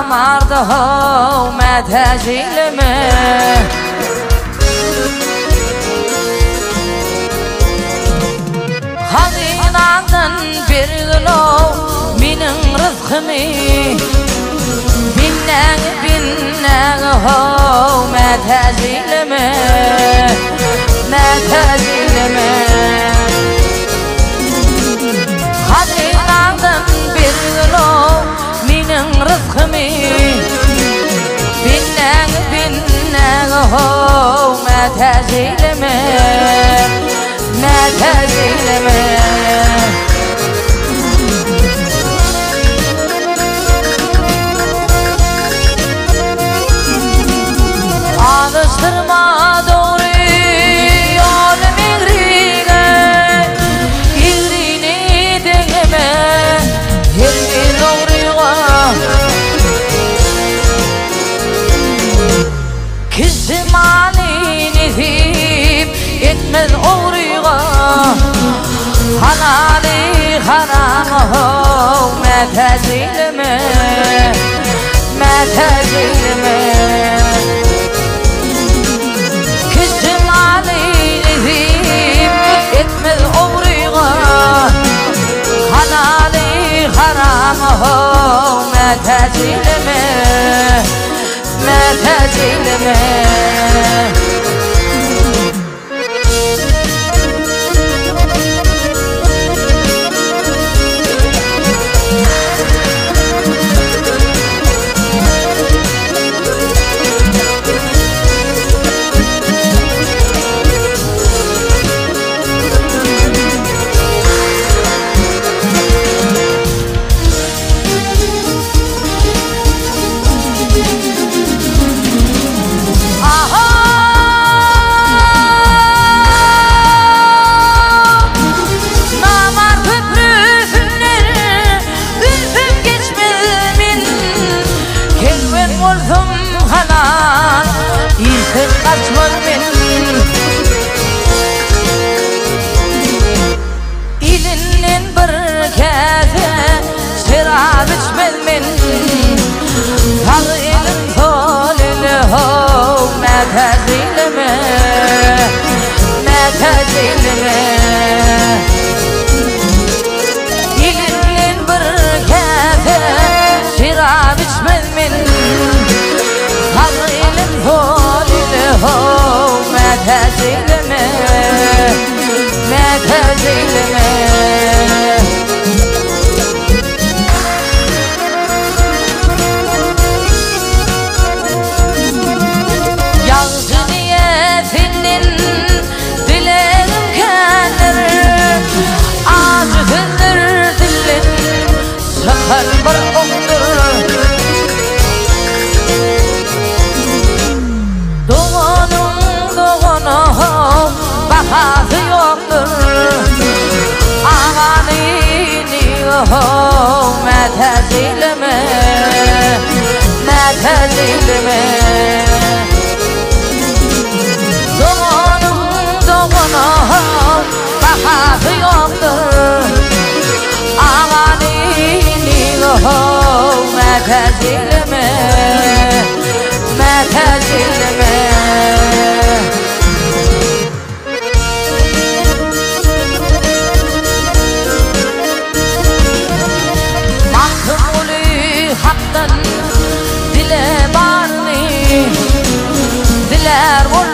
Namarda how mätäç eýleme. Hazynaňdan bergil-ow meniň ryskymy. Binnäňi binnäňi how mätäç eýleme. Mätäç eýleme. Hazynaňdan bergil-ow meniň ryskymy. Binnäňi binnäňi how mätäç eýleme. Mätäç eýleme. Azaşdyrma dogry ýoly megrige, Egrini deňeme hergiz dogryga. Kişi maly nesip etmez ogryga, Halaly harama how mätäç eýleme, Mätäç eýleme. Kişi maly nesip etmez ogryga, Halaly harama how mätäç eýleme, Mätäç eýleme. Namart köprüsinden ülpüm geçmez men. Kerwen bolsam halal, işden gaçmaz men. Ilinden bir käse şerap içmez men. Sag elim sol ele how mätäç eýleme, mätäç eýleme. Ilinden bir käse şerap içmez men. Sag elim sol ele how mätäç eýleme, mätäç eýleme. Ýagşy niýet senden dilegim kändir, Ajy sözler dilden çykan bir okdur. Doganyň dogana bahasy ýokdur, Agany iniňe mätäç eýleme, mätäç eýleme. Doganyň dogana bahasy ýokdur, Agany iniňe mätäç eýleme, mätäç eýleme. Magtymguly Hakdan dile baryny, Dilär bolsa.